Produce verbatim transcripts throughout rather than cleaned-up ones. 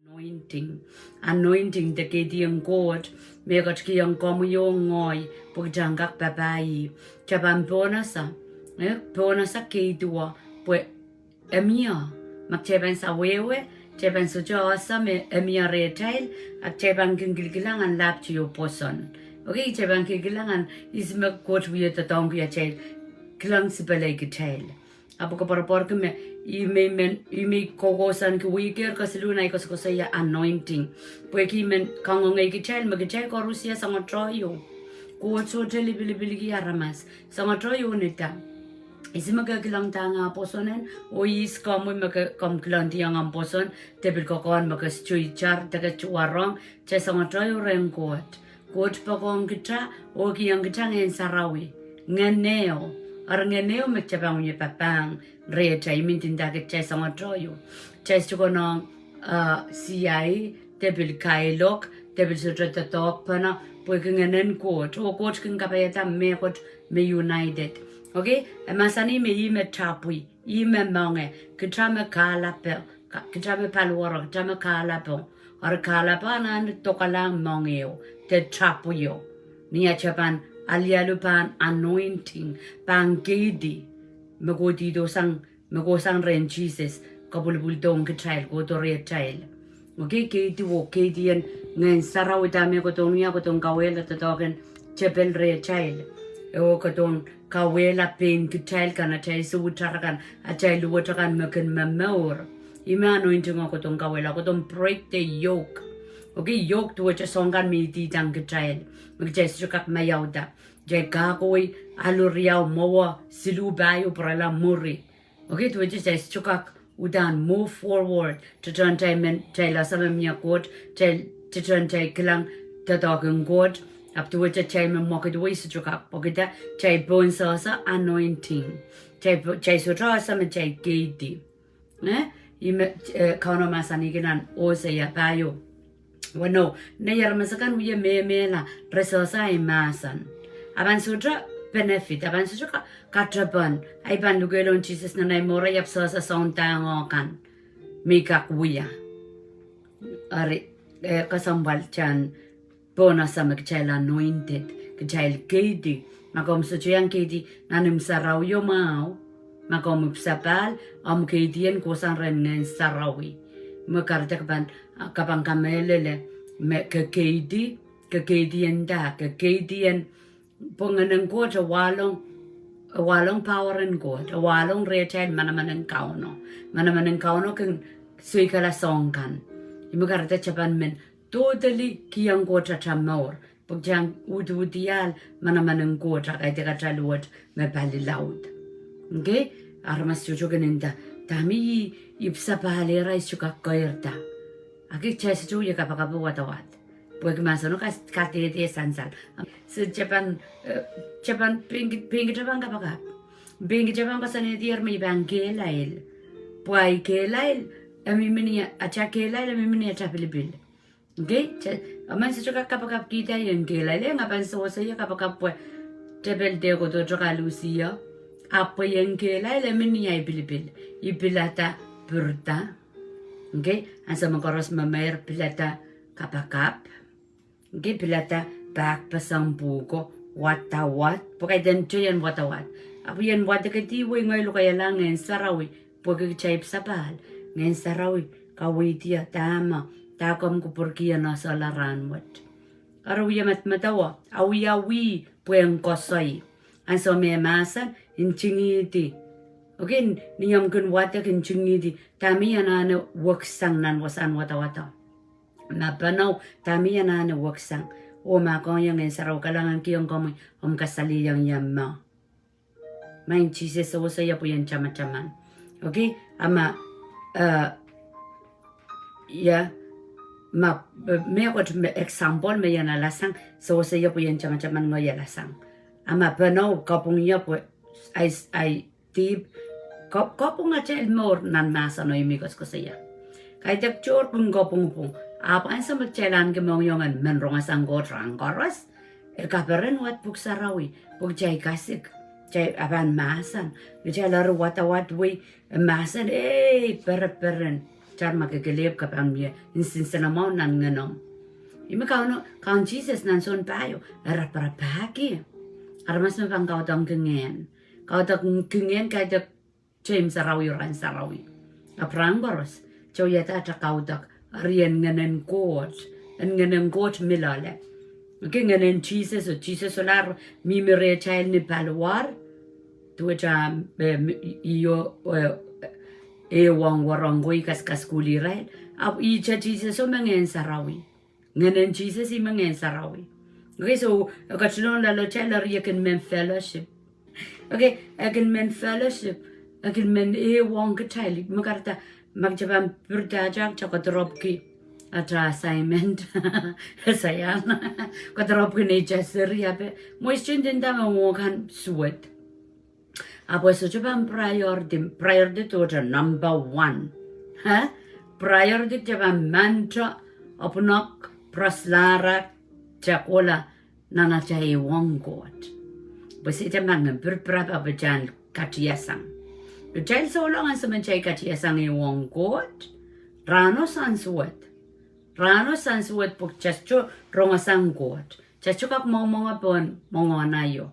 Anointing. Anointing de keidi en Koht, me ketikihong komwi oh ngehi, pwe kitail en kak papah ih. Kitail pahn pohnese, eh, pohnese keidi wet, pwe e mie. Ma kitail pahn sawehwe, kitail pahn sohte ese me e mie rehtail, a kitail pahn kin kilikilang en lahpw teieu pwoson. Okay, kitail pahn kilikilang en ihs me Koht wie doadoahngki atail, kilang sipele kitail. Ahpw koapworopworki me, ih me, me, ih me koukousoanki wihk ehr kesiluhn ahi koasokoasoia anointing. Pwehki men kangoange kitail, me kitail koaros ie sangete ieu. Koht sohte lipilipilki aramas. Sangete ieu nda, ihs me ke kilang dahng ah pwoson en, oh ihs komwi me ke, komw kilang dahng ah pwoson, de pil kokohn me ke sohte itar, de ke sohte warohng, kitail sangete ieu rehn Koht. Koht poakohng kitail, oh kihong kitail Ngehn Sarawi. Ngehn ehu, eri ngehn ehu me kitail pahn wie papah rehtail, I mean, nda kitail sangete ieu. Kitail sohte konehng, ah, siai, de pil kailok, de pil sohte doadoahkpene, pwehki Ngehn en Koht, oh Koht kin kapaiada mehkot me united. Okay, e mahsanih me ih me tapwi, ih me moange, kitail me kahlapo, ka-, kitail me paliwaro, kitail me kahlapo. Eri kahlapo anahne dokalahng moangeo, de tapwio. Ni atail pahn alialu pahn anointing, pahn keidi, me kohdido sang, me kohsang rehn Sises, kapwilipwildohng kitail, kohdo rehtail. Okay, keidi wet, keidi en Ngehn Sarawi, dahme kohdohng wia, kohdohng kauwehla doadoahk en tepel rehtail. Oh kohdohng kauwehla pein kitail kan, atail suwed kan, atail luwet kan me kin momour. Ih me anointing o kohdohng kauwehla, kohdohng break the yoke. Okay, yoke duwehte soahng kan me ididang kitail, me kitail sohte kak maiauda. Kitail kak wia alu riau, mwowe, siluh, pahieu, pwurala, mwuri. Okay, duwehte kitail sohte kak uhdahn move forward. Tehtehn kitail men, kitail ese me mie Koht, kitail, tehtehn kitail kilang doadoahk en Koht, ahpw duwehte kitail men mwekid wei sohte kak pwekida, kitail pohnsehse anointing. Kitail po-, kitail sohte ese me kitail keidi. Eh? Ih me, eh, Kauno mahsanihki nan Hosea pahieu. Weneu, nei aramas akan wie mehmehla, re sehse ahi mahsen. A pahn sohte benefit, a pahn sohte ka-, katepen, ahi pahn lukehlong Sises nan ahi mour, ahpw sehse soangen dahng kan me I kak wia. Eri, eh, kesempwal kitail en pohnese me kitail anointed, kitail keidi. Ma komw sohte iang keidi nan imw sarawio mwahu, ma komw ipwsapahl, omw keidi en kohsang rehn Ngehn Sarawi. Me kahrehda ke pahn, ke pahn kamehlele me ke keidi, ke keidi en da, ke keidi en, pwe Ngehn en Koht e wahlong, e wahlong power en Koht, e wahlong rehtail manaman en Kauno. Manaman en Kauno kin soikala soahng kan. Ih me kahrehda kitail pahn men totally kihong Koht atail mour, pwe kitail en ududiahl manaman en Koht, a kaidehk atail luwet me pali laud. Okay? Aramas tohto kin nda, dahme I ipwsapahl ehr ahi sohte kak keirda. Ahki kitail sohte wie kapakap wadawad. Pwehki mahseno ka-, kadehde sansal. So kitail pahn, eh, kitail pahn pein ki-, pein kitail pahn kapakap. Pein kitail pahn koasoanehdier me I pahn kehlail. Pwe ahi kehlail, e mihmi ni, atail kehlail, e mihmi ni atail pilipil. Okay, kitail, emen sohte kak kapakapkihda ien kehlail, e nga pahn sewese ie kapakap pwe tepel dehkodohte kaluhsie. Ahpw pwe ien kehlail, e mihmi ni ahi pilipil. I pilada pirida. Okay, ansou me koaros memeir pilada kapakap. Okay, pilada pahkpeseng pwuhko, wadawad, pwe kaidehn kitail en wadawad. Ahpw ien wadekedi wei ngehi lokaiahla Ngehn Sarawi, pwehki kitail ipwsapahl, Ngehn Sarawi kaweidih dahme, dah komw kupwurki en esehla rahnwet. Eri wie medemedewe, awiawi pwe en koasoi. Ansou me e mahsen, ntingihdi. Okay, ni omw kin wadek ntingihdi, dahme I anahne weksang nan wasahn wadawado. Ma pahn, dahme I anahne weksang. Oh ma ke iang Ngehn Sarawi kalahngan kihong komwi, omw kasalehiong ie mwo. Maing Sises, sewese ie pwe ien tamataman. Okay, a ma, eh, ie, ma, eh, mehkot me example me I en alasang, sewese ie pwe ien tamataman ngehi alasang. A ma pahn kapwung ie pwe, ahi, ahi dihp, kap-, kapwung atail mour nan mahseno I mih koasokoasoia. Kaidehk tohr kin kapwungpwung. Ahpw ansou me kitail ahneki mohngiong en men rongasang Koht rahn koaros, e kaperen wad Pwuhk Sarawi, pwe kitail kasik, kitail a pahn mahsen, kitail eri wadawad wei, e mahsen, ei, pereperen. Kitail ma ke kelehpw ke pahn mie nsenamwahu nan ngenomw. Ih me Kauno, Kaun Sises nan sounpar ieu, e raparapahki aramas me pahn kaudok kingen. Kaudok kingen kaidehk teim sarawi oh rahn sarawi. Ahpw rahn koaros, kitail wiahda atail kaudok, eri en Ngehnen Koht, en Ngehnen Koht me loale. Okei, Ngehnen Sises, oh Sises solahr mihmi rehtail ni paliwar, duwehte, eh, mi-, ih, eh, eh, wong warong koi kaskasukuhl irail. Ahpw ihte Sises o me Ngehn Sarawi. Ngehnen Sises ih me Ngehn Sarawi. Okei, so, e ketilong loaletail eri e kin men fellowship. Okei, e kin men fellowship. E kin men ehuong kitail. Me kahrehda, ma kitail pahn pirdahte atail kodoropki atail assignment. Esaiahn. Kodoropki nei atail seri ape. Mweistin dindang e mwo kan suwed. Ahpw e sohte pahn priority, priority duwehte number one. He? Priority kitail pahn mante, opwunok, praslarah, kitail kohla nan atail ehuong Koht. Pwe se kitail pahn ngen pirpirap ahpw kitail katiasang. Kitail souleng ansou me kitail katiasang ehuong Koht. Rahno soansuwed. Rahno soansuwed pwe kitail sohte rongosang Koht. Kitail sohte kak mwengmwenge pohn mwengehn aio.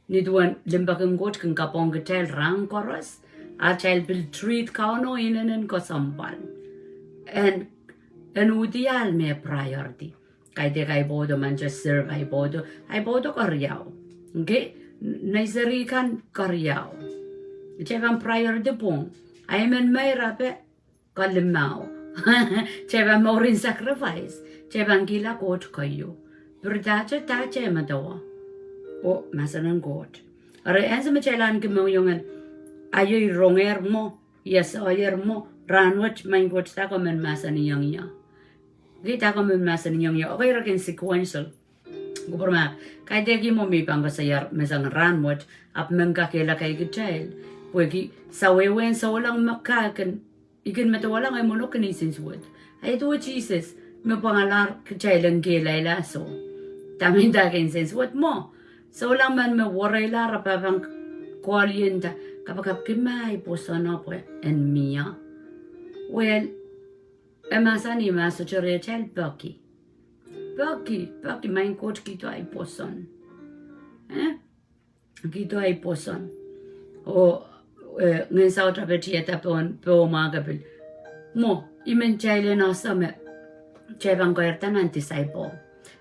Nin duwen limpoak en Koht kin kapong kitail rahn koaros, atail pil treat Kauno inenen kesempwal. En, en uhdi ahl me priority. Kaidehk ahi pwoudo, mante serve ahi pwoudo, ahi pwoudo keriau. Okei, nei seri kan keriau. Kitail pahn priority pwung. Ahi men meirape, kalimau. Kitail pahn mourin sacrifice. Kitail pahn kihla Koht keieu. Pirdahte dahte medewe. Oh, mahsen en Koht. Eri ansou me kitail ahneki mohngiong en, aio I rongehr mwo, I esehier mwo, rahnwet, Maing Koht, dahkot men mahsanihong ie. Okei, dahkot men mahsanihong ie. Okei, eri kin sequential. Kupwurmahk, kaidehk mwo me I pahn koasoia me sang rahnwet, ahpw men kakehlaka kitail. Pwehki sawehwehn souleng me kak kin, I kin medewe leng ahi mwohnokini nsensuwed. Ahi duwe Sises, me pwangalahr kitail en kehlailahso. Dahme I ndahki nsensuwed mwo. Souleng men me wereilahr ahpw pahn kohla nda, kapakapki ma ahi pwoson o pwe en mie. Well, e mahsanih ma sohte rehtail peki. Peki, peki Maing Koht kihdo ahi pwoson. Eh? Kihdo ahi pwoson. Oh, eh, Ngehn Sarawi tapetiada pohn, pohn Mahk e pil. Mwo, I men kitail en ese me, kitail pahn keirda nan disciple.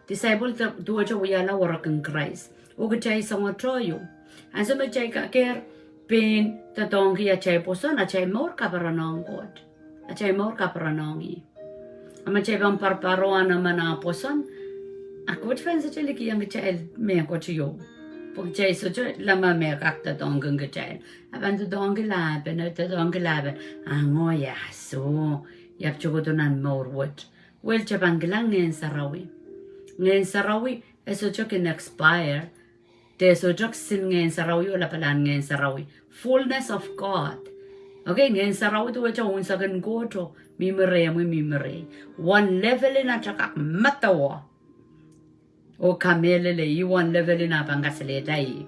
Disciple duwehte wiahla werek en Krais. Oh kitail soangohte ieu. Ansou me kitail kakehr pein doadoahngki atail pwoson, atail mour kaperen ong Koht. Atail mour kaperen ong ih. A ma kitail pahn parpar oh anahne nan ah pwoson, a Koht pahn sohte likih ong kitail mehkot ieu. Pwe kitail sohte leme me kak doadoahngki kitail. A pahn doadoahngki lahpen, doadoahngki lahpen. A ngehi, ia soh, I ahpw tuhkehdo nan mour wet. Well, kitail pahn kilang Ngehn Sarawi. Ngehn Sarawi, e sohte kin expire. De sohte kisin Ngehn Sarawi oh lapalahn Ngehn Sarawi. Fullness of God. Okei, Ngehn Sarawi duwehte unsek en Koht o, mihmi rehmwi, mihmi rehi. One level en atail kak medewe oh kamehlele, ih one level en ah pahn kasalehda ih.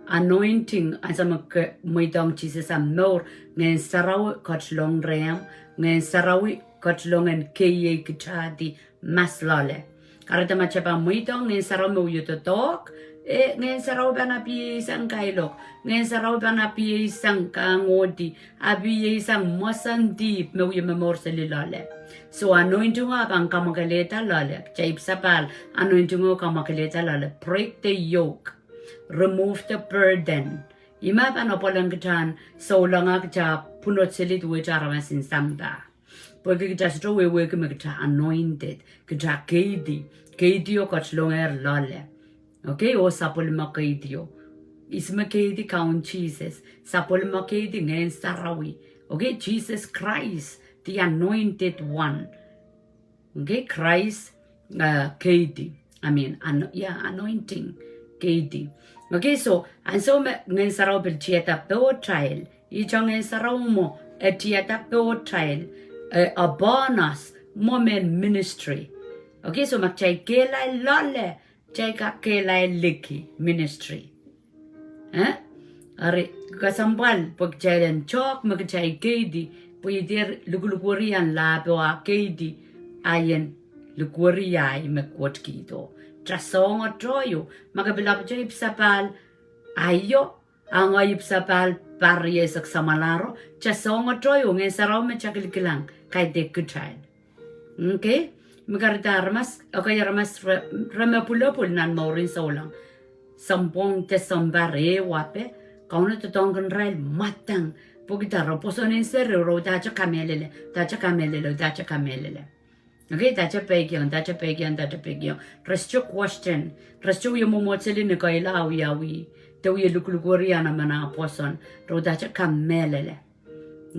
Anointing, ansou me ke mweidohng Sises ah mour, Ngehn Sarawi ketilong rehmw, Ngehn Sarawi ketilong en keiei kitahdi, mas loale. Kahrehda ma kitail pahn mweidohng Ngehn Sarawi me wie doadoahk, eh, Ngehn Sarawi pahn apiesang kailok, Ngehn Sarawi pahn apiesang kangohdi, apiesang mwoason dihp me wie momour seli loale. So anointing o pahn kamwakelehda loale, kitail ipwsapahl anointing o kamwakelehda loale, break the yoke, remove the burden. Ih me pahn apwal ong kitail en souleng ah kitail pwunod seli duwehte aramas en sampah. Pwehki kitail sohte wehwehki me kitail anointed, kitail keidi, keidi o ketilongehr loale. Okei, oh sapwellime keidi o. Ihs me keidi? Kaun Sises. Sapwellime keidi Ngehn Sarawi. Okei, Jesus Christ, the anointed one. Okei, Christ, uh, keidi. I mean, ano-, yeah, anointing, keidi. Okei, so, ansou me Ngehn Sarawi pil tiada pohtail, ihte Ngehn Sarawi mwo, e tiada pohtail, eh, upon us, mwo mehn ministry. Okei, so ma kitail kehlail loale, kitail kak kehlail liki ministry. Eh? Eri, kesempwal, pwe kitail en tohk me kitail keidi, Pwe I dehr lukulukwerih ahn lahpo ah keidi, a I en lukweriahi me Koht kihdo. Kitail soangotohio, ma ke pil ahpwete ipwsapahl, aio, a ngehi ipwsapahl pahr rieisek samwalahro, kitail soangotohio Ngehn Sarawi me kitail kilkilang, kaidehk kitail. Okay? Me kahrehda aramas, okay, aramas re, re me pwulopwul nan mourin souleng. Sounpwong de sounpar ehu ape, Kauno doadoahngkin irail mwadang. Pwehki dah? Re pwoson en seri, re uhdahte kamehlele, uhdahte kamehlele, uhdahte kamehlele. Okay, uhdahte peikiong, uhdahte peikiong, uhdahte peikiong. Re sohte question, re sohte wie mwomwohdiso ni keila awiawi, de wie lukulukwerih ahn emen ah pwoson, re uhdahte kamehlele.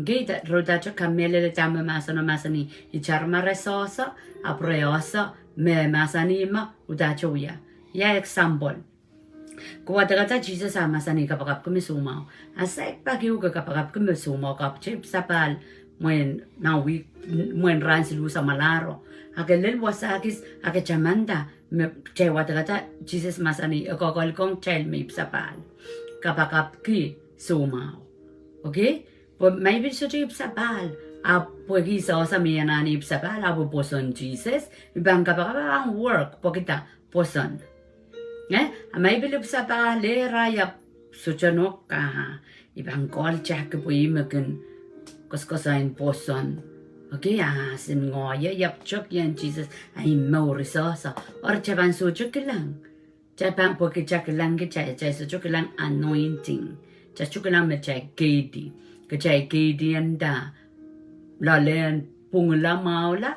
Okay, re uhdahte kamehlele dahme mahseno mahsanih, itar ma re sehse, ahpw re ese me mahsanih me uhdahte wia. Ia example. Ke wadekada Sises ah mahsanih kapakapki me soumwahu. A saik pak ehu ke kapakapki me soumwahu, ke ahpwete ipwsapahl mwein nan wihk, mwein rahn siluh samwalahro. A ke lel wasa kis, a ke tamanda me kitail wadekada Sises mahsanih e koakoahlkong kitail me ipwsapahl. Kapakapki soumwahu. Okay? Pwe ma I pil sohte ipwsapahl, ahpw pwehki I sehse me I anahne ipwsapahl, ahpw I pwoson Sises, I pahn kapakap, e pahn work, pwehki dah? Pwoson. Eh? A ma I pil ipwsapahl, eh, irail ahpw sohte nohk, ah, I pahn call Jackie pwe ih me kin koasokoasoia pwoson. Okay, ah, sin ngoahi, I ahpw tok ien Sises, a I mour, I sehse. Eri kitail pahn sohte kilang. Kitail pahn, pwehki kitail kilang kitail, kitail sohte kilang anointing. Kitail sohte kilang me kitail keidi. Kitail keidi en dah? Loalen pwungla mwahula,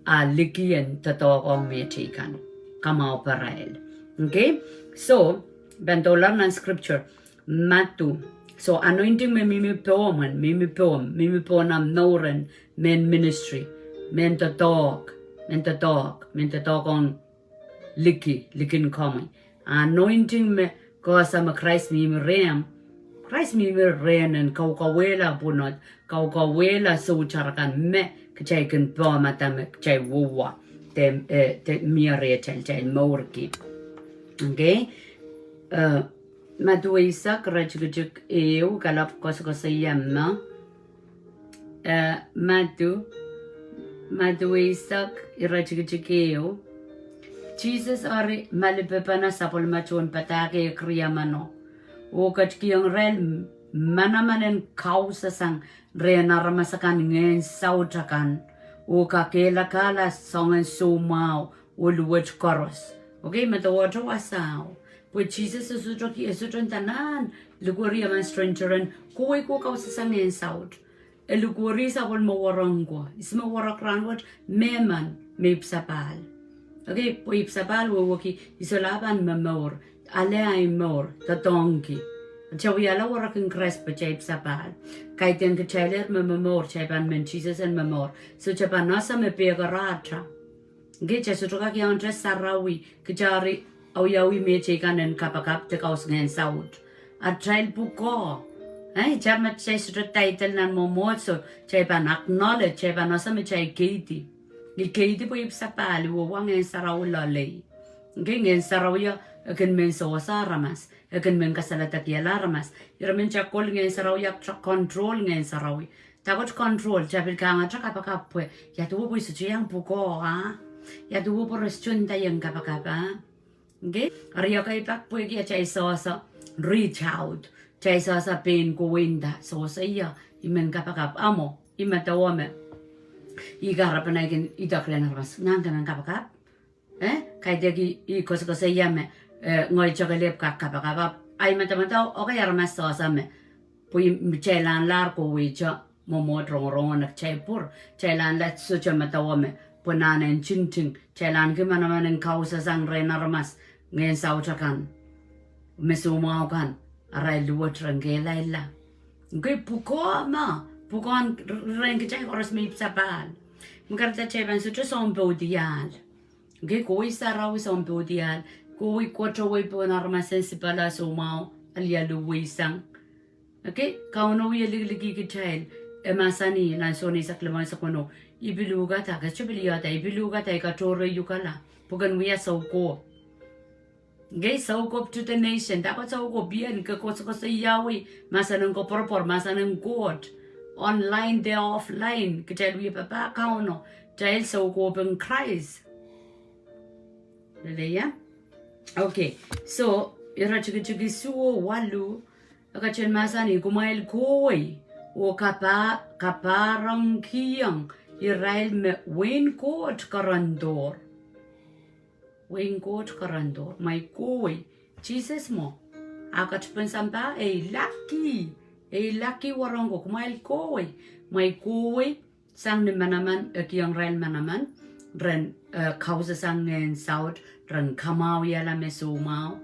a liki en doadoahk ong mehteikan. Kamwahu pahrail. Okay? So, pahn doula nan scripture, Madiu. So, anointing me mihmi pohmw, mihmi pohmw, mihmi pohn ahmw mour en mehn ministry, mehn doadoahk, mehn doadoahk, mehn doadoahk ong liki, likin komwi. Anointing me ke ese me Krais mihmi rehmw, Krais mihmi rehn en kaukawehla pwunod, kaukawehla soutar akan me kitail kin pahmada me kitail wowa de, eh, de mie rehtail, tail mourki. Okay? Eh, Madiu eisek, iretikitik ehu, kalap koasokoasoia me Eh, Madiu, Madiu eisek, iretikitik ehu. Sises eri malipepene sapwellime tohnpadahk ehk riemeno, oh ketikihong irail manaman en kausasang rehn aramas akan, ngehn saut akan, oh kakehlakahla soangen soumwahu oh luwet koaros. Okay, me doadoahk wasao. Pwe Sises e sohte ki, e sohte nda nan likweriong emen stranger en, kowei ko kausasang ngehn saut. E likweri sapwellime werek ko. Ihs me werek rahnwet? Mehmen me ipwsapahl. Okay, pwe ipwsapahl wehwehki I solahr pahn momour, ale ahi mour, doadoahngki. Kitail wiahla werek en Krais pwe kitail ipwsapahl. Kaidehn kitailehr me momour, kitail pahn men Sises en momour. So kitail pahn ese me pehkerahte. Okay, kitail sohte kak iang te sarawi, kitail eri awiawi mehteikan en kapakap de kausasang ngehn saut. Atail pwukoa. Eh, itar ma kitail sohte title nan mwomwohdiso, kitail pahn acknowledge, kitail pahn ese me kitail keidi. I keidi pwe I ipwsapahl, I wowa Ngehn Sarawi loalei. Okay, Ngehn Sarawio e kin men sewese aramas, e kin men kasalehdakihala aramas. Ire men kitail kol Ngehn Sarawi, ahpw kitail control Ngehn Sarawi. Dahkot control, kitail pil kangete kapakap pwe, ia duwe pwe I sohte iang pwukoa, ah? Ia duwe pwe re sohte nda I en kapakap, ah? Okay? Eri ekei pak pwehki atail sehse reach out, atail sehse pein kowei nda, sewese ia, I men kapakap, ah mwo, I medewe me I kahrepen ahi kin idek rehn aramas, nahn ke men kapakap? Eh, kaidehk I koasokoasoia me, eh, ngehi te kelehpw kak kapakap, ahpw ahi medemedewe, okay, aramas sehse me, pwe I, kitail ahnlahr kowei te mwomwohd rongorong en kitail pwur, kitail ahnla sohte medewe me, pwe nahn en tinting, kitail ahneki manaman en kausasang rehn aramas, ngehn saut akan, me soumwahu kan, arail luwet ren kehlailla. Okay, pwukoa me, pwukoahn rehn kitail koaros me ipwsapahl. Me kahrehda kitail pahn sohte sounpoudiahl. Okay, kowei sarawi sounpoudiahl. Kowei koatowei pohn aramas en sipala soumwahu, alialu weisang. Okay, Kauno wie likilikih kitail. E mahsanih nan Sohn eisek limau eisek weneu, I pil uhkada, ke sohte pil iada, I pil uhkada, I katohre iukala, pwe ken wia soukohp. Okay, soukohp to the nation, dahkot soukohp? Ien ke koasokoasoiawi mahsen en koapworopwor, mahsen en Koht. online de offline, kitail wie papah Kauno, kitail soukohpen Krais. Lelehia? Okay, so, iretikitik isuh oh waluh, e ketin mahsanih, kumwail kohwei oh kapa-, kapahrengkihong irail me wehin Koht kerendohr. Wehin Koht kerendohr, kumwail kohwei. Sises mwo, ah ketipin sampah, e ilakih, e ilakih wahnpoaron ko, kumwail kohwei, kumwail kohwei, sang ni manaman, e kihong irail manaman, ren, eh, kausasang ngehn saut, ren kamwahwihala me soumwahu,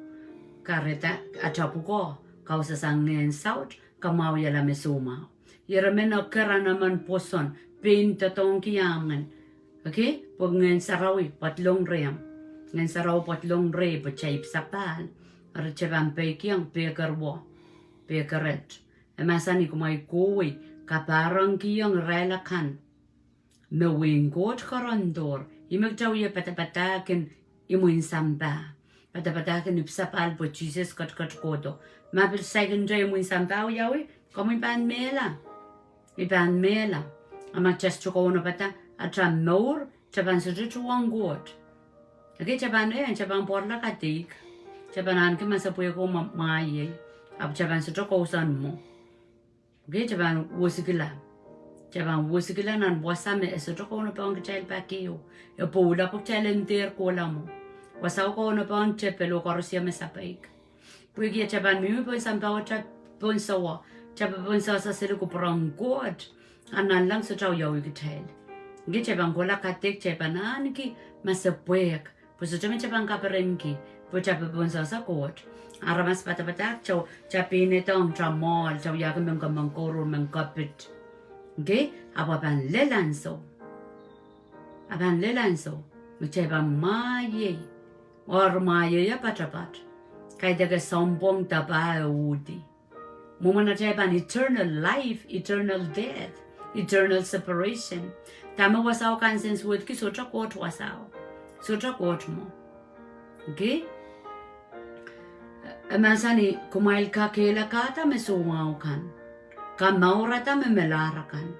kahrehda, ata pwukoa, kausasang ngehn saut, kamwahwihala me soumwahu. Ira men eker emen pwoson, pein doadoahngki emen. Okay, pwe Ngehn Sarawi pedolong rehmw. Ngehn Sarawi pedolong reh pwe kitail ipwsapahl. Eri kitail pahn peikiong pehker wo, pehker et. E mahsanih kumwail kohwei, kapahrengkihong irail akan me wehin Koht kerendohr. Ih me kitail wie padapadahkin imwin sampah. Padapadahkin ipwsapahl pwe Sises ketiket kohdo. Ma pil saikinte imwin sampah wiawi, komwi pahn mehla. I pahn mehla. A ma kitail sohte kaunopada ata mour, kitail pahn sohte tuhwong Koht. Okay, kitail pahn, eh, kitail pahn pwarala kadeik. Kitail pahn ahneki masepwehko mwa-, mwahie. Ahpw kitail pahn sohte kousoan mwo. Okay, kitail pahn wosikila. Kitail pahn wosikila nan wasa me e sohte kaunopohng kitail pak ehu. E pwoula pwe kitail en dehr kohla mwo. Wasao kaunopohng tepel oh koarosie me sapeik. Pwehki kitail pahn mihmi pohn sampah, kitail pohn sowa, kitail pohn sohsa seli kupwuren Koht, a nanleng sohte wiawi kitail. Nge kitail pahn kohla kadeik, kitail pahn ahneki masepwehk, pwe sohte me kitail pahn kaperenki, pwe kitail pohn sohsa Koht. Aramas padapadahk, kitail, kitail peinedohng, kitail mwoahl, kitail wiahki mengke mengkouruhr, mengkepit. Okay, ahpw a pahn lel ansou. A pahn lel ansou me kitail pahn mwahie. Eri mwahie ia poatopoat. Kaidehk sounpwong dapa e uhdi. Mwomwen atail pahn eternal life, eternal death, eternal separation. Dahme wasao kansensuwedki sohte Koht wasao. Sohte Koht mwo. Okay? E mahsanih, kumwail kakehlakahda me soumwahu kan. Kamourada me melahr akan.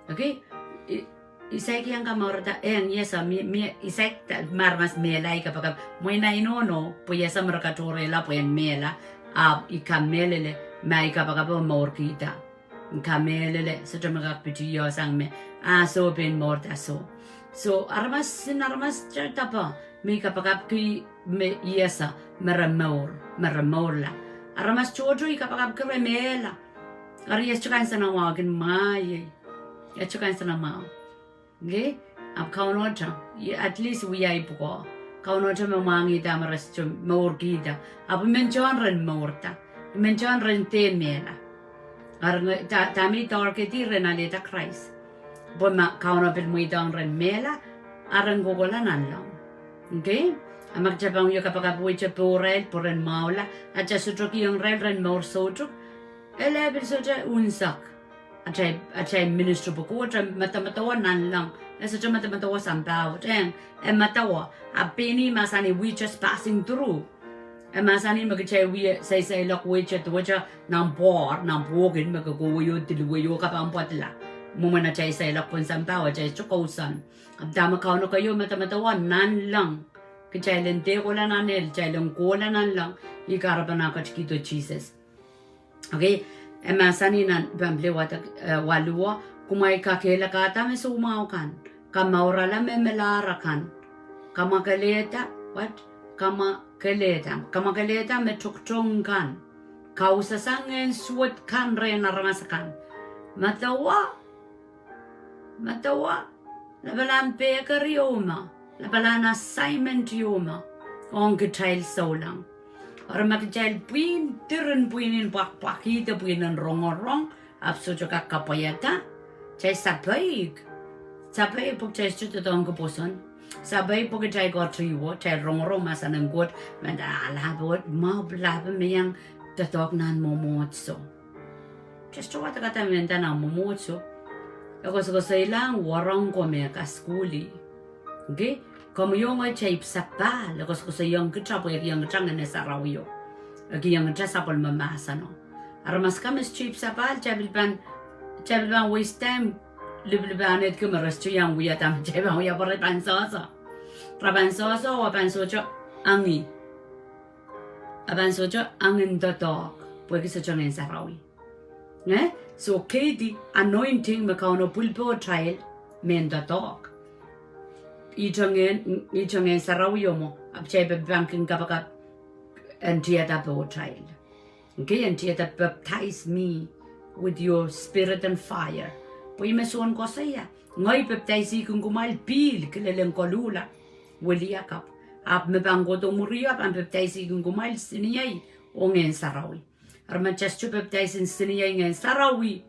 Okay? I, I saik iang kamourada, eng, I ese, mie, mie, I saik da, ma aramas mehla I kapakap. Mwein I nohno, pwe I ese me re katohrehla pwe en mehla, ahpw I kamehlele, ma I kapakap oh mourkihda. I kamehlele, sohte me kak pitihosang me, ah soh pein mourda soh. So, aramas, sin aramas te dapa, me I kapakapki me I ese, me re mour, me re mourla. Aramas tohto I kapakapki re mehla. Eri e sohte kansenamwahu kin mwahie. E sohte kansenamwahu. Okay? Ahpw Kaunohte, at least wia I pwukoa. Kaunohte me mwahngihda me re sohte mourkihda. Ahpw I men tohn ren mourda. I men tohn ren dehr mehla. Eri nge, da, dahme I target ren alehda Krais. Pwe ma Kauno pil mweidohng ren mehla, a ren kohkohla nanleng. Okay? A ma kitail pahn wie kapakap wehte pohrail pwe ren mwahula, a kitail sohte kihong irail ren mour soutuk, ele pil sohte unsek. Atail, atail ministry pwe Koht e medemedewe nanleng. E sohte medemedewe sampah wet, eng, e medewe. A pein ih mahsanih, we just passing through. E mahsanih me kitail wie saisailoak wehte, wehte nan pwoahr, nan pwohkin me ke kohwei oh diluwei oh kapahn pwadla. Mwomwen atail sailoak pohn sampah, atail sohte kousoan. Ahpw dahme Kauno keio medemedewe nanleng. Kitail en dehr kohla nan ehl, kitail en kohla nanleng. Ih kahrepen ah ketikihdo Sises. Okay, e mahsanih nan pamphlet wadek, eh, waluwo, kumwail kakehlakahda me soumwahu kan, kamourala me melahr akan, kamwakelehda, what? Kamwakelehda, kamwakelehda me toktong kan, kausasang ngehn suwed kan rehn aramas akan. Medewe, medewe, lapalahn pehker ieu me, lapalahn assignment ieu me, ong kitail souleng. Eri ma kitail pwihn, diren pwihn en pwakpwakihda pwihn en rongorong, ahpw sohte kak kapwaiada, kitail sapeik. Sapeik pwe kitail sohte doadoahngki pwoson. Sapeik pwe kitail koaruwo, kitail rongorong mahsen en Koht, menda ah lahpo, mwahu lahpo me iang doadoahk nan mwomwohdiso. Kitail sohte wadekada menda nan mwomwohdiso. E koasokoasoilahng wahnpoaron ko me kasukuhl. Okay? Komwi oh ngehi kitail ipwsapahl, e koasokoasoiong kita pwe e kihong kita Ngehn Sarawio. E kihong kita sapwellime mahseno. Aramas kan me sohte ipwsapahl, kitail pil pahn Kitail pahn waste time lipilipil ahneki me re sohte iang wia dahme kitail pahn wia pwe re pahn sehse. Re pahn sehse oh pahn sohte angin. A pahn sohte angin doadoahk pwehki sohte Ngehn Sarawi. Eh? So Katie, anointing me Kauno pwil pohtail mehn doadoahk. Ihte Ngehn, ihte Ngehn Sarawi o mwo, ahpw kitail pahn kin kapakap en tiada pohtail. Okay, en tiada baptize me with your spirit and fire. Pwe ih me Sohn koasoia, ngehi pepdaisihkin kumwail pihl kilelen koluhla, weliakapw. Ahpw me pahn kohdo mwurio, a pahn pepdaisihkin kumwail siniei oh Ngehn Sarawi. Eri ma kitail sohte pepdaisin siniei Ngehn Sarawi,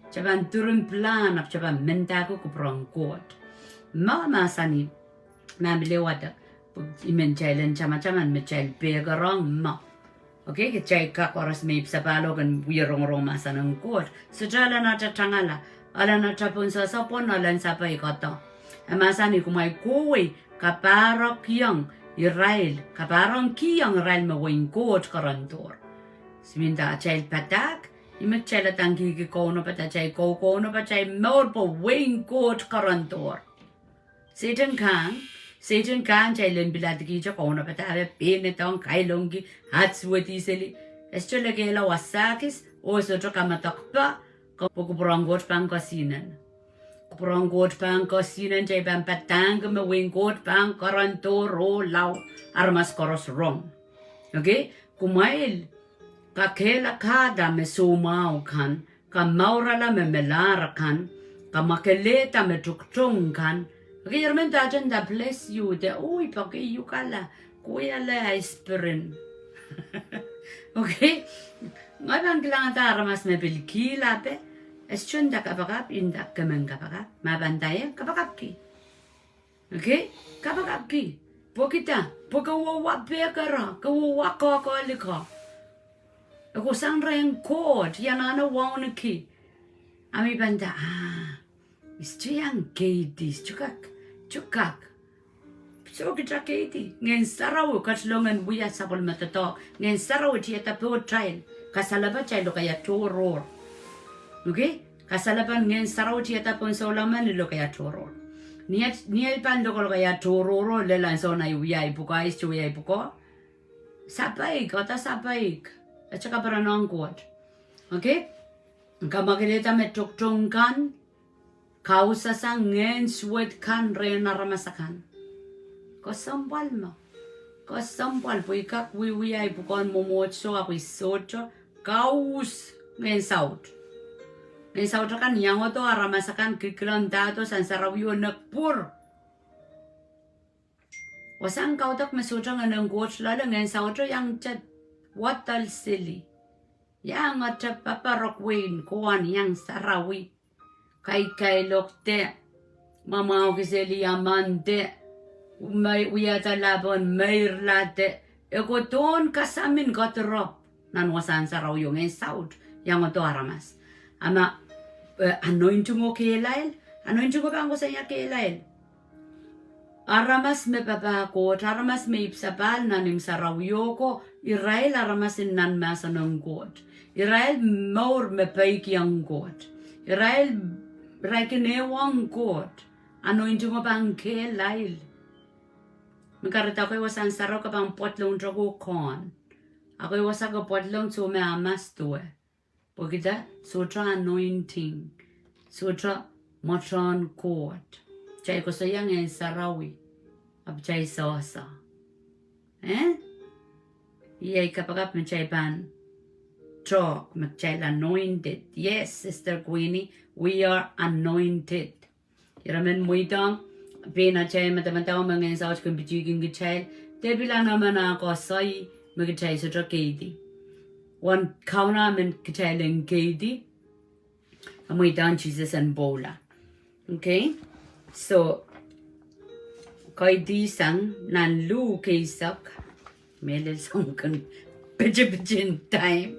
kitail pahn diren pilahn ahpw kitail pahn mendahki kupwuren Koht. Ma mahsanih, ma mihmi wadek, I men kitail en tamataman me kitail pehkerohng ma. Okay, kitail kak koaros me ipwsapahl o kin wie rongorong mahsen en Koht. Sohte elen ata tangala, elen ata pohn sehse pwon, elen sapeik ata. E mahsanih, kumwail kohwei kapahrokihong irail, kapahrokihong irail me wehin Koht kerendohr. Ih me nda atail padahk, ih me kitail adaneki kaunopada, atail kou, kaunopada atail mour pwe wehin Koht kerendohr. Sehdan kahng, Sehdan kahng kitail en piladikihte kaunopada, e pehnedohng, kailongki, ahd suwedi seli. E sohte lekehla wasa kis, oh sohte kamedekpa, ke-, pwe kupwuren Koht pahn kesihnen. Kupwuren Koht pahn kesihnen, kitail pahn padahngki me wehin Koht pahn kerendohr oh lao, aramas koaros rong. Okay? Kumwail kakehlakahda me soumwahu kan, kamourala me melahr kan, kamwakelehda me toktong kan. Okay, ih men dah, ih men dah, bless you, de, oh, I peki uhkala, kohiala aspirin. Okay? Ngehi pahn kilangada aramas me pil kihla pe, e sohte nda kapakap, I nda ke men kapakap, ma pahn nda e kapakapki. Okay? Kapakapki. Pwekida, pwe ke wehwe pehkera, ke wehwe koakoahlika. E kohsang rehn Koht, I anahne wauneki. A me I pahn nda, ah, I sohte iang Katie, I sohte kak, sohte kak. Soh, kita Katie, Ngehn Sarawi ketilong en wia sapwellime doadoahk. Ngehn Sarawi tiada pohtail, kasalepe atail lokaia tohrohr. Okay? Kasalepen Ngehn Sarawi tiada pohn souleng men lokaia tohrohr. Ni ahi, ni ahi pahn lokolok lokaia tohrohr, lel ansou nan I wia ahi pwukoa, I sohte wia ahi pwukoa. Sapeik, ata sapeik. E sohte kaperen ong Koht. Okay? Kamwakelehda me toktong kan, kausasang ngehn suwed kan rehn aramas akan. Kesempwal me. Kesempwal pwe I kak wiewia ahi pwukoahn mwomwohdiso ahpw I sohte kaus ngehn saut. Ngehn saut akan iangodo aramas akan, kilkilangdahdo sang sarawio nek pwur. Wasahn kaudok me sohte Ngehn en Koht loale, ngehn sauto iangete wadol seli. Iangete paparok wehin Koht, iang sarawi. Kaikailok de, mwamwahu kiseli aman de, me wiahda lahpo en meirla de, e kohdohn kasamin koadirop nan wasahn sarawio, ngehn saut iangodo aramas. A ma, eh, anointing o kehlail, anointing o pahn koasoia kehlail. Aramas me papah Koht, aramas me ipwsapahl nan imw sarawio ko, irail aramas en nan mahsen en Koht. Irail mour me peikiong Koht. Irail, irail kin ehuong Koht. Anointing o pahn kehlail. Me kahrehda ekei wasahn sarawi ke pahn pwadlong toko kohn. Ekei wasa ke pwadlong soh me aramas duwe. Pwekida, sohte anointing. Sohte mwoatohn Koht. Kitail koasoia ngehn sarawi. Ahpw kitail sohsa. Eh? Iei kapakap me kitail pahn talk, me kitail anointed. Yes, Sister Queenie, we are anointed. Ira men mweidohng, pein atail madamadau me ngehn saut kin pitihkin kitail, de pil anahnemen koasoai me kitail sohte keidi. Wen Kauno men kitail en keidi, a mweidohng Sises en pwoula. Okay? So, kaidehn sang nan Luk eisek, mehlel sang kin pitipit en time.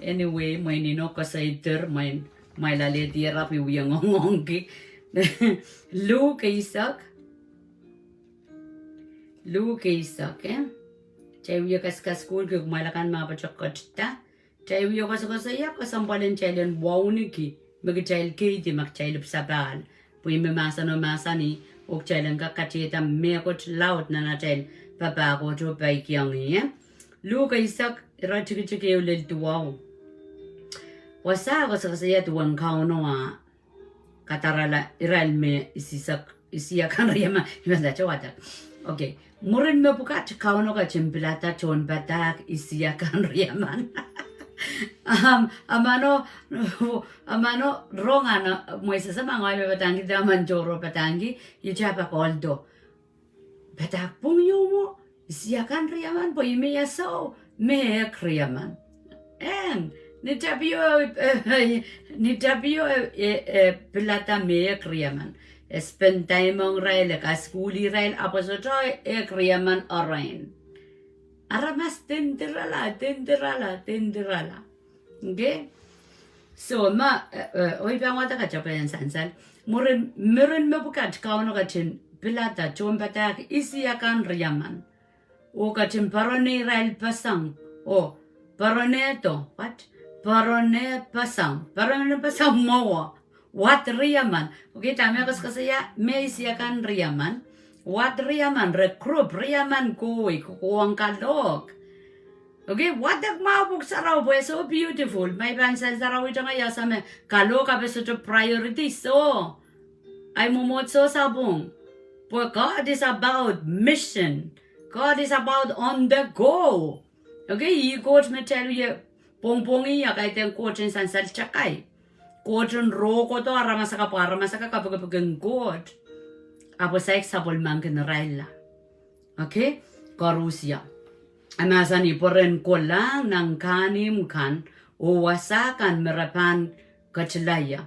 Anyway, mwein ino koasoider, mwein, mwein lale dier ahpw I wie ngoangki. Luk eisek. Luk eisek, eh? Kitail wie kaskasukuhlki kumwail akan me patoh ketida. Kitail wie koasokoasoia kesempwal en kitail en wauneki me kitail keidi ma kitail ipwsapahl. Pwe ih me mahsen o mahsanih, oh kitail en kak katehda mehkot laud nan atail papah Koht oh peikiong ih, eh? Luke eisek, iretikitik ehu lel duwau. Wasa koasokoasoia duwen Kauno ah kadarala irail me isi, isi akan riemen, I pahn sehse wadek. Okay. Mwurin mepwukat Kauno ketin pilada tohnpadahk isi akan riemen. Am, amano, amano rong ah, Moses me ngehi me padahngki, de aman tohrohr padahngki, ih tah pak oldo. Padahk pwung ieu mwo, isi akan riemen, pwe ih me ia soh, mehk riemen. Eng, ni tapio, ni tapio, eh, eh, pilada mehk riemen. E spend time ong irail, e kasukuhlih irail, ahpw sohte ehk riemen erein. Aramas dindirala, dindirala, dindirala. Okay? So, ma, eh, eh, oi pahn wadek atail pahn sansal. Mwurin, mwurin mepwukat Kauno ketin pilada tohnpadahk isi akan riemen. Oh ketin poarone irail peseng. Oh, poaronehdo, what? Poarone peseng. Poarone peseng mwowe. Wad riemen. Okay, dahme koasokoasoia me isi akan riemen. Wad riemen, re group riemen kohwei, kohkohwong kalohk. Okay, wadek mwahu Pwuhk Sarawi pwe so beautiful. Ma I pahn sansal sarawi tanga ia same kalohk ape sohte priority, so. Ai mwomwohdiso sapwung. Pwe God is about mission. God is about on the go. Okay, ih Koht me kitail wie pwongpwongih, a kaidehn Koht en sansal takai. Koht en rohkohdo aramas akan pwe aramas akan kapikipik en Koht. Ahpw saik sapwellimankin irailla. Okay, koarusie. E mahsanih pwe ren kolahng nan kahnimw kan oh wasa kan me re pahn ketilaia.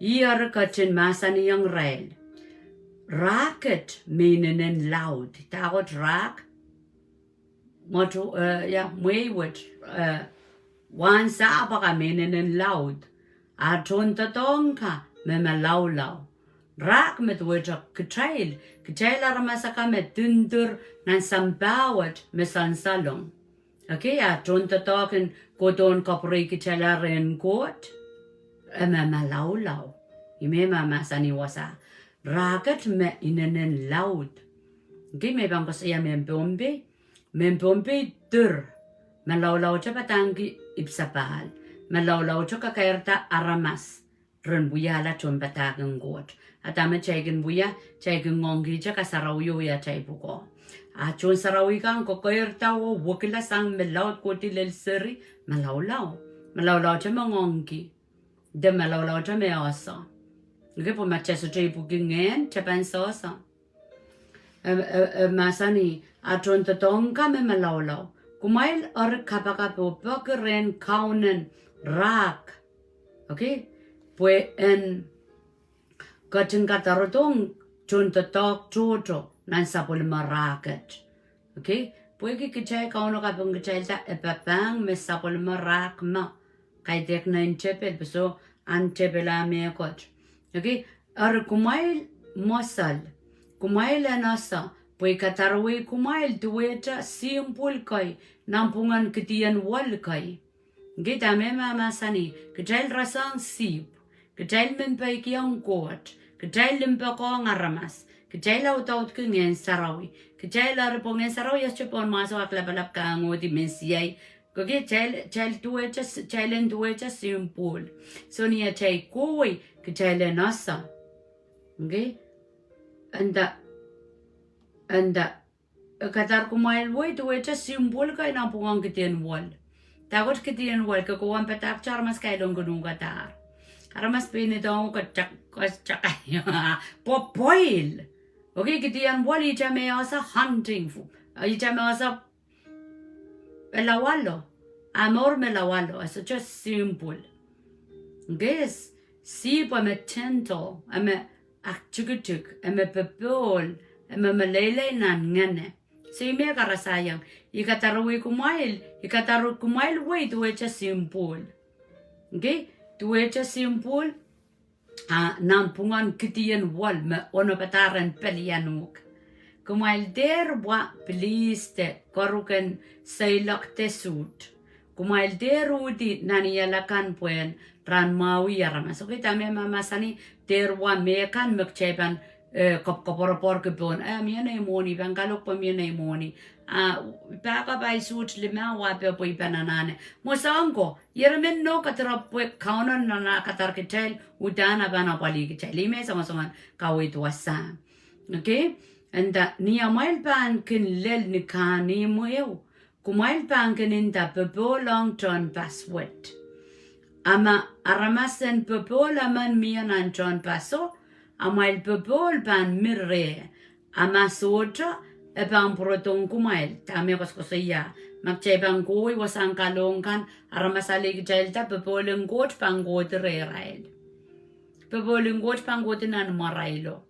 Ih eri ketin mahsanihong irail. Rahk et me inenen laud. Dahkot rahk? Mwoat, eh, ia, mwehi wet, eh, wahnsahpw ka me inenen laud. A tohndoadoahk ka me malaulau. Rahk me duwehte kitail, kitail aramas akan me dindir nan sampah wet me sansalong. Okay, a tohndoadoahk en kohdohn kapwurei kitailla rehn Koht, e me malaulau. Ih me mahmahsanih wasa. Rahk et me inenen laud. Okay, me pahn koasoia mehn Pohnpei. Mehn Pohnpei dir. Malaulaute padahngki ipwsapahl. Malaulaute kakairada aramas ren wiahla tohnpadahk en Koht. A dahme kitail kin wia, kitail kin ngoangkihte kasarawi oh atail pwukoa. A tohn sarawi kan kakairada oh wekila sang me laud kohdi lel seri, malaulau. Malaulaute me ngoangki. De malaulaute me ese. Okay, pwe ma kitail sohte ipwiki ngehn, kitail pahn sehse. E, e, e mahsanih, a tohndoadoahk ka me malaulau. Kumwail eri kapakap oh peki rehn Kaunen rahk. Okay? Pwe en ketin kadarodohng tohndoadoahk tohto nan sapwellime rahk et. Okay? Pwehki kitail Kauno kapingkitailda e papahng me sapwellime rahk me kaidehk nan tepel, pwe soh, ahn tepel ah mehkot. Okay? Eri kumwail mwosel, kumwail en ese, pwe I kadarwei kumwail duwehte sihmpwul kei nanpwungen kidien wel kei. Okay, dahme mahmahsanih, kitail rasehng sihpw, kitail men peikiong Koht, kitail limpoakohng aramas, kitail audaudki Ngehn Sarawi, kitail eri pwe Ngehn Sarawi e sohte pohn mwahso, aklapalap, kangoangdi, mehn siai. Okay, kitail, kitail duwehte, kitail en duwehte sihmpwul. So ni atail kohwei, kitail en ese. Okay? E nda, e nda, I kadar kumwail wei duwehte sihmpwul kei nanpwungen kidien wel. Dahkot kidien wel? Ke kohwei padahkte aramas kailongkin uhk kadahr. Aramas pein idohng uhk katak, katak, pwe pweil. Okay, kidien wel ihte me ese hunting, ihte me ese e lawalo. A mour me lawalo, e sohte sihmpwul. Okay, sihpw e me gentle, e me aktikitik, e me popohl, e me meleilei nan ngehne. So I me karasaiong, I kadarwei kumwail, I kadarwei kumwail wei duwehte sihmpwul. Okay, duwehte sihmpwul, a nanpwungen kidien wel me onopadahr en pelian uhk. Kumwail dehr wa pilihs de koaruhken seiloak de suht. Kumwail dehr uhdi naniel akan pwehn rahn mwahu aramas. Okay, dahme mahmahsanih, dehr wa mehkan me kitail pahn, eh, kop-, koapworopworki pohn, eh, mie nei mwohni, pahn kalohk pwe mie nei mwohni. Ah, pahkap ahi suht limau, wa pwe pwe I pahn anahne. Mwo soang ko, ieremen no kadirepwe Kauno nan ah kadar kitail, uhdahn e pahn apwalih kitail. Ihme songosong en kaweid wasa. Okay? Eri, ni amwail pahn kin lel ni kahnimw ehu, kumwail pahn kin nda popohl ong tehnpas wet. A ma aramas en popohl emen mie nan tehnpaso, amwail popohl pahn mi reh. A ma sohte, e pahn pwurodohng kumwail, dahme koasokoasoia. Ma kitail pahn kohwei wasahn kalohk kan, aramas ale kitailda, popohl en Koht pahn kohdi rehrail. Popohl en Koht pahn kohdi nan imwarailo.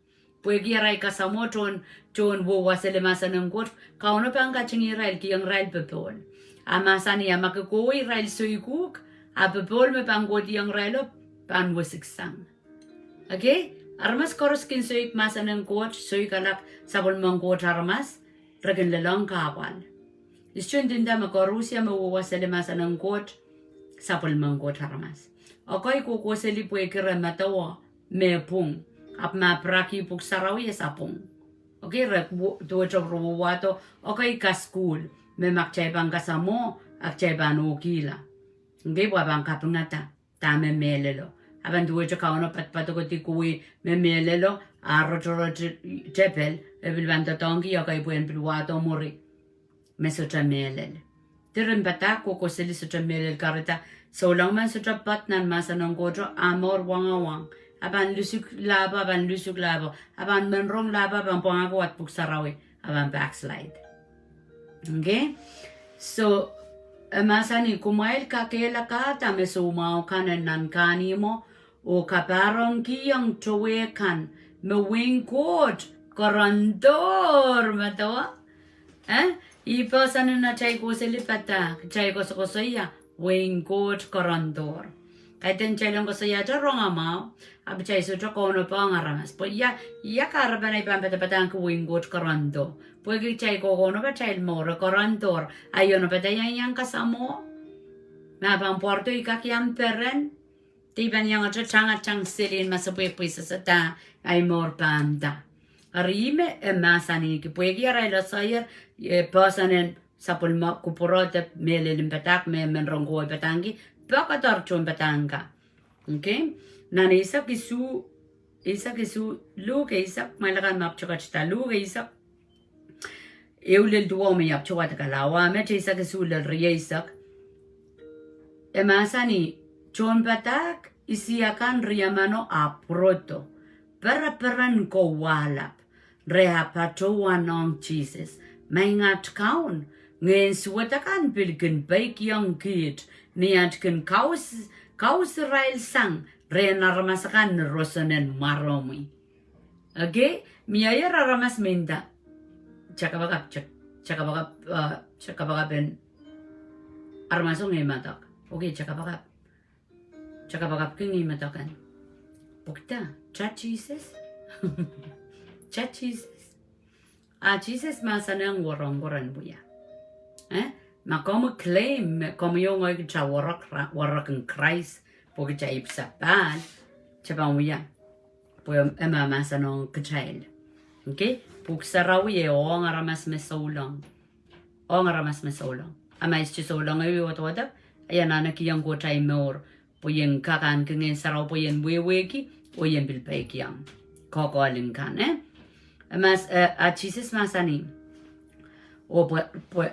Pwehki arail kasamwo tohn, tohn wehwehseli mahsen en Koht, Kauno pahn katingih irail, kihong irail popohl. A mahsanih, a ma ke kohwei irail soikuk, a popohl me pahn kohdiong irailo, pahn wesiksang. Okay? Aramas koaros kin soik mahsen en Koht, soikala sapwellimen Koht aramas, re kin lelohng kahpwal. I sohte ndinda me koaros me wehwehseli mahsen en Koht, sapwellimen Koht aramas. Ekei kohkohseli pwehki re medewe me pwung, ahpw ma piraki Pwuhk Sarawi e sapwung. Okay, re wo-, duwehte re wehwehdo, ekei kasukuhl, me ma kitail pahn kasamwo, a kitail pahn okihla. Okay, pwe pahn kapingada dahme mehlelo. A pahn duwehte Kauno pad-, padpadokedi kohwei me mehlelo, a rotorot tepel, e pil pahn doadoahngki ekei pwehn pil wahdo mwuri me sohte mehlel. Diren padahk kohkohseli sohte mehlel, kahrehda souleng men sohte poad nan mahsen en Koht, a mour wangawang. A pahn lusuk lahpo, a pahn lusuk lahpo, a pahn men rong lahpo, a pahn pwangahki wahdo Pwuhk Sarawi, a pahn backslide. Okay? So, e mahsanih, kumwail kakehlakahda me soumwahu kan en nan kahnimwo, oh kapahrengkihong towe kan me wehin Koht kerendohr, medewe. Eh? I pwosonehng atail kohseli padahk, kitail koasokoasoia, wehin Koht kerendohr. Kaidehn kitail en koasoiahte rongamwahu, ahpw kitail sohte kaunopohng aramas. Pwe ia, ia kahrepen ei pahn padapadahngki wehin Koht kerendohr. Pwehki kitail kokono patail mour e kerendohr, a I onopadahiong kasamwo. Ma pahn pwarodo I kak iang peren, de I pahn iangete tangatang seli en masepwehk pwe I sehse dah, ahi mour pahn nda. Eri ihme e mahsanihki, pwehki arail asair, e pwoson en sapwellime kupwure de mehlel en padahk me men rong kohwei padahngki, pwekadahr tohn padahk ka. Okay? Nan eisek isuh, eisek isuh, Luk eisek, mwail akan me pwutak ketiket, Luk eisek, ehu lel duwau me I ahpw towehda kalawa, met eisek isuh lel rieisek. E mahsanih, tohnpadahk isiakan riemeno ahpw pwurodo, pereperen ko wahlap, re ahpw patohwanohng Sises, Maingat Kaun, ngehn suwed akan pil kin peikiong kiht, ni at kin kaus-, kausirailsang rehn aramas akan ni roson en mwaromwi. Okay, mie aramas me nda, "Kitail kapakap, kitail, kitail kapakap, eh, kitail kapakap en aramas ong ei madok." Okay, kitail kapakap. Kitail kapakapki ngehn madok kan. Pwukida, kitail Sises? Kitail Sises? A Sises mahsanihong warehng koaros en wia. Eh? Ma komwi claim, me komwi ong ei kitail warehng ra-, warehng Krais, pwe kitail ipwsapahl, kitail pahn wia. Pwe e mahmahsanihong kitail. Okay? Pwuhk Sarawi e ong aramas me souleng. Ong aramas me souleng. A ma I sohte souleng, e wia wadawadek, e anahne kihong Koht ahi mour. Pwe I en kak ahneki Ngehn Sarawi pwe I en wehwehki, oh I en pil peikiong. Kokohlen kan, eh? E mahs-, eh, a Sises mahsanih. Oh pwe, pwe,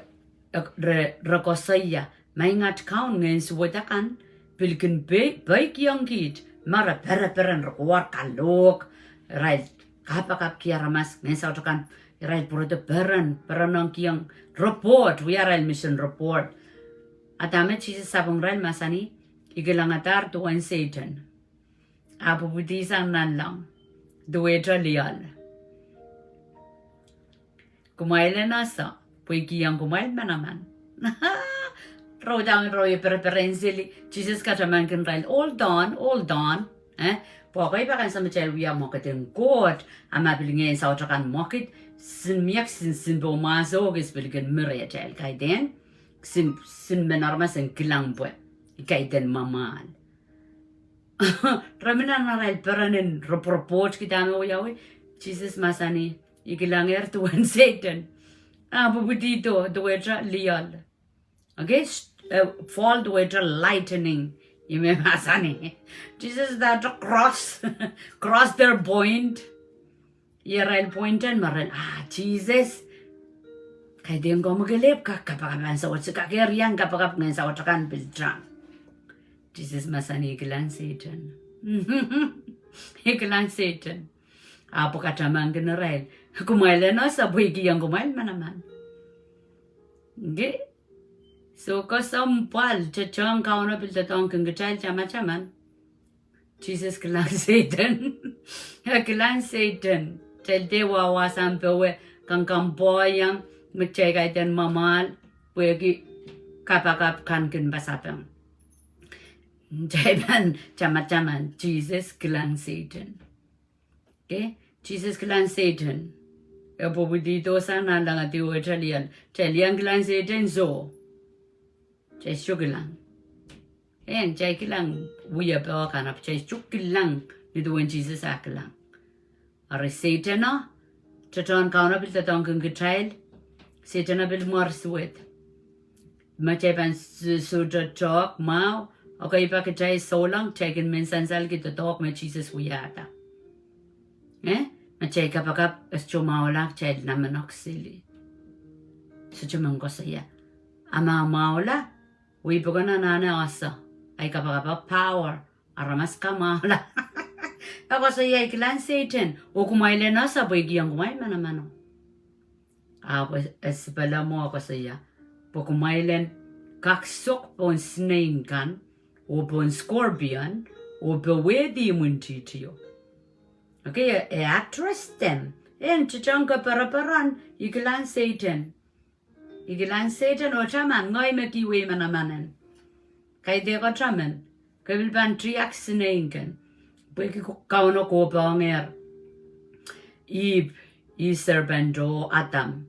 eh, re, re koasoia, Maingat Kaun, ngehn suwed akan pil kin pei-, peikiong kiht, ma re pereperen, re kowahr kalohk, irail kapakapki aramas, ngehn saut akan, irail pwurodo peren, perenengkihong report, wia irail mission report. A dahme Sises sapeng irail, mahsanih, I kilangadahr duwen Sehdan. A pwupwidisang nanleng. Duwehte lioal. Kumwail en ese, pwe I kihong kumwail manaman. Rau dahme rau e pereperen seli, Sises katamankin irail, "Hold on, hold on." Eh? Pwe ekei pak ansou me kitail wia mwekid en Koht, a ma pil ngehn saut akan mwekid, sin mie kisin, sin pwe mwahso kis pil kin mi rehtail, kaidehn, sin, sin men aramas en kilang pwe, kaidehn mwamwahl. Re mih nan arail peren en report kihda me wiawi, Sises mahsanih, I kilangehr duwen Sehdan. Ah, pwupwidi do, duwehte lioal. Okay, s-, eh, fall duwehte lightning. Ih me mahsanih. Sises dahte cross, cross their point. Ih arail point en me ren, ah, Sises. Kaidehn komwi kelehpw kak kapakap ansou wet, se kak ehr iang kapakap ngehn saut akan pil tang. Sises mahsanih, I kilang Sehdan. I kilang Sehdan. Ahpw e katamangkin irail. Kumwail en ese pwehki ong kumwail manaman. Okay? So kesempwal, tetohng Kauno pil doadoahngkin kitail tamataman. Sises kilang Sehdan. E kilang Sehdan. Kitail dehr wahwasang powe, kangkang pohiong, me kitail kaidehn mwamwahl, pwehki kapakap kan kin pasapeng. Kitail pahn tamataman, Sises kilang Sehdan. Okay? Sises kilang Sehdan. E pwupwidi do sang nanleng, e duwehte lioal. Kitail iang kilang Sehdan soh. Kitail sohte kilang. En, kitail kilang wiepe kan, ahpw kitail sohte kilang nin duwen Sises ah kilang. Eri Sehdan o, tetohn Kauno pil doadoahngkin kitail, Sehdan o pil mwersuwed. Ma kitail pahn s-, sohte tuhk mwahu, okay, pak kitail souleng, kitail kin men sansalki doadoahk me Sises wiahda. Eh? Ma kitail kapakap, e sohte mwahula, kitail namenek sili. Sohte men koasoia. A ma mwahula, wei pokon anahne ese, ahi kapakap power, aramas kamwahula. E koasoia, I kilang Sehdan, oh kumwail en ese pwehki ong kumwail manamano. Ahpw e sipele mwo koasoia, pwe kumwail en kak sok pohn snake kan, oh pohn scorpion, oh powehdi imwintihtio. Okay, e address them. En tetohng ke pereperen, I kilang Sehdan. I kilang Sehdan, oh taman, ngehi me kihwei manaman en. Kaidehk atail men, ke pil pahn tiahk snake en. Pwehki Kauno kohpohngehr Ihp, ih serpent o Adam,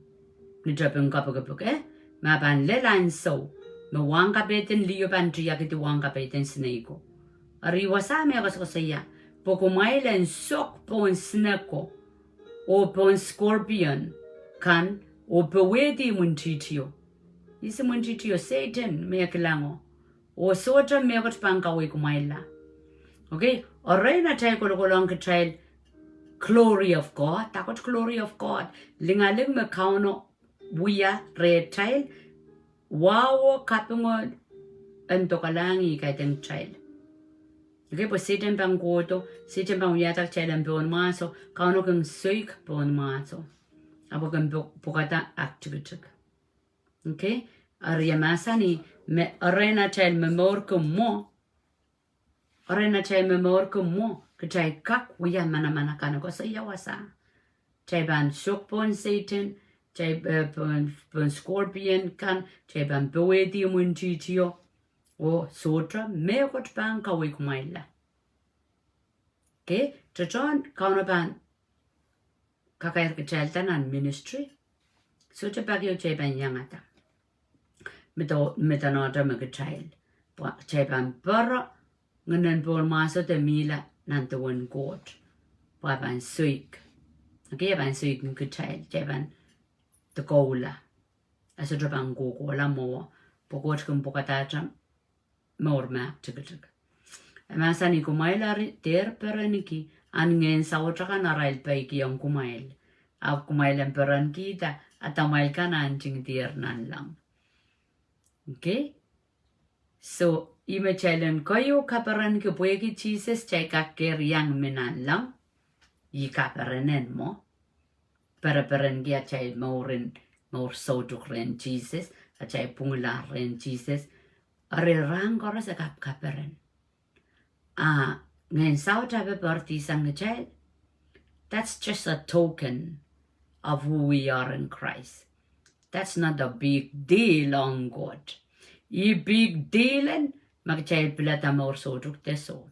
ni tepin kapikipik, eh? Ma pahn lel ansou me wahn kapeiden liho pahn tiahkidi wahn kapeiden snake o. Eri wasa me e koasokoasoia, pwe kumwail en sok pohn snake o, oh pohn scorpion kan, oh powehdi imwintihtio. Ihs imwintihtio? Sehdan me e kilango. Oh sohte mehkot pahn kaweid kumwailla. Okay, erein atail kolokolohng kitail glory of God, dahkot glory of God? Lingaling me Kauno wia rehtail, wahu oh kapingo en dokalahng ih kaidehn kitail. Okay, pwe Sehdan pahn kohdo, Sehdan pahn wiahda kitail en pohn mwahso, Kauno kin soik pohn mwahso. Ahpw e kin pwukada aktikitik. Okay, eri e mahsanih me erein atail momourki mwo, erein atail momourki mwo, kitail kak wia manaman akan, koasoia wasa. Kitail pahn sok pohn Sehdan, kitail, eh, pohn, pohn scorpion kan, kitail pahn powehdi imwintihtio, oh sohte mehkot pahn kaweid kumwailla. Okay, tetohn Kauno pahn kakairkitailda nan ministry, sohte pak ieu kitail pahn iangada. Medo, medonohte me kitail, pwe kitail pahn pere, ngehnen pohn mwahso de mihla nan duwen Koht, pwe e pahn soik. Okay, e pahn soik kitail, kitail pahn dekoula. E sohte pahn kohkohla mwowe, pwe Koht kin pwukadahte mour me aktikitik. E mahsanih, kumwail eri dehr perenki, ahn ngehn saut akan arail peikiong kumwail, ahpw kumwail en perenkihda, a damwail kan a ntingdier nanleng. Okay? So, ih me kitail en keieu kaperenki, pwehki Sises kitail kak kehr iang mi nanleng. Ih kaperenen mwo. Pereperenki atail mour en, mour soutuk rehn Sises, atail pwungla rehn Sises. Eri rahn koaros e kak kaperen. A ngehn saut ape poaridi sang kitail, that's just a token of who we are in Christ. That's not a big deal ong Koht. Ih big deal en ma kitail pilada mour soutuk de soh.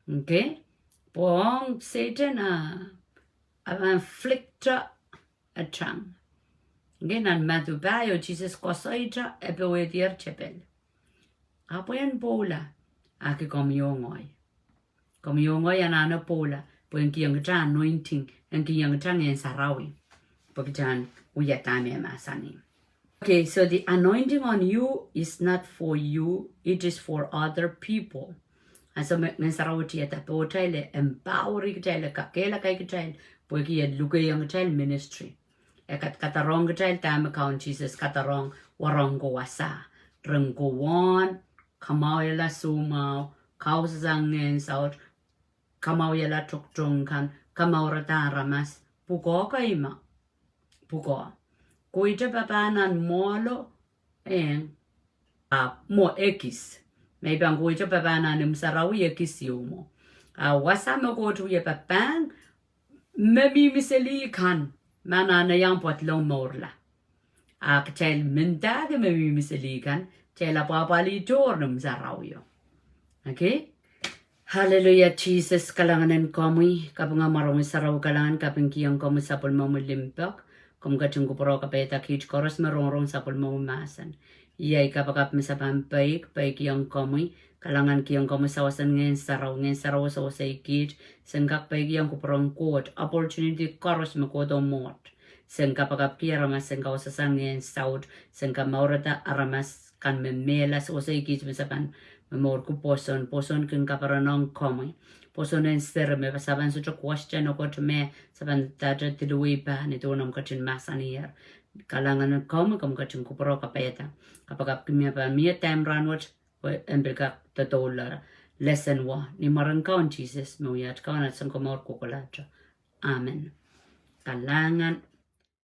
Okay? Pwe ong Sehdan a, a pahn inflict-a tang. Okay, nan Madiu pahieu Sises koasoia e powehdier tepel. Ahpw en pwoula, a ki komwi oh ngehi. Komwi oh ngehi anahne pwoula, pwe e kihong kita anointing, e kihong kita Ngehn Sarawi, pwe kita en wia dahme e mahsanih. Okay, so the anointing on you is not for you, it is for other people. Ansou me Ngehn Sarawi tiada pohtail, e empower kitail, e kakehlaka kitail, pwehki e lukehiong kitail ministry. E kadkadarong kitail dahme Kaun Sises kadarong wahnpoaron wasa. Ren kowehn, kamwahwihala soumwahu, kausasang ngehn saut, kamwahwihala toktong kan, kamourada aramas, pwukoa kei ma. Pwukoa. Kohte papah nan mwohlo, eng, ahpw mwo ekis. Me I pahn kohte papah nan imw sarawi ekis ieu mwo. A wasa me Koht wie papahng, me mihmi seli kan, ma anahne iang pwadlong mourla. A kitail mendahki me mihmi seli kan, kitail apwahpwalih tohr ni imw sarawio. Okay? Hallelujah, Sises, kalahngan en komwi, kapinga mwaromwi sarawi kalahngan, kapingkihong komwi sapwellimomwi limpoak, komw ketin kupwure kapaiada kiht koaros me rongorong sapwellimomwi mahsen. Ih ahi kapakap me se pahn peik, peikihong komwi, kalahngankihong komwi sawas en Ngehn Sarawi, Ngehn Sarawi sewesei kiht, sen kak peikiong kupwuren Koht, opportunity koaros me kohdo mwohd. Sen kapakapki aramas, sen kausasang ngehn saut, sen kamourada aramas kan me mehla, sewesei kiht me se pahn momourki pwoson, pwoson kin kaperenohng komwi. Pwoson en seri me se pahn sohte question o Koht me se pahn dahte diluwei pahn, ih duwen omw ketin mahsaniher. Kalahngan en komwi, komw ketin kupwure kapaiada. Kapakapki me pahn mie time rahnwet, pwe en pil kak doadoula lesson wa. Ni mwaren Kaun Sises, me wia at Kaun, at Sounkomour kohkohlahte. Amen. Kalahngan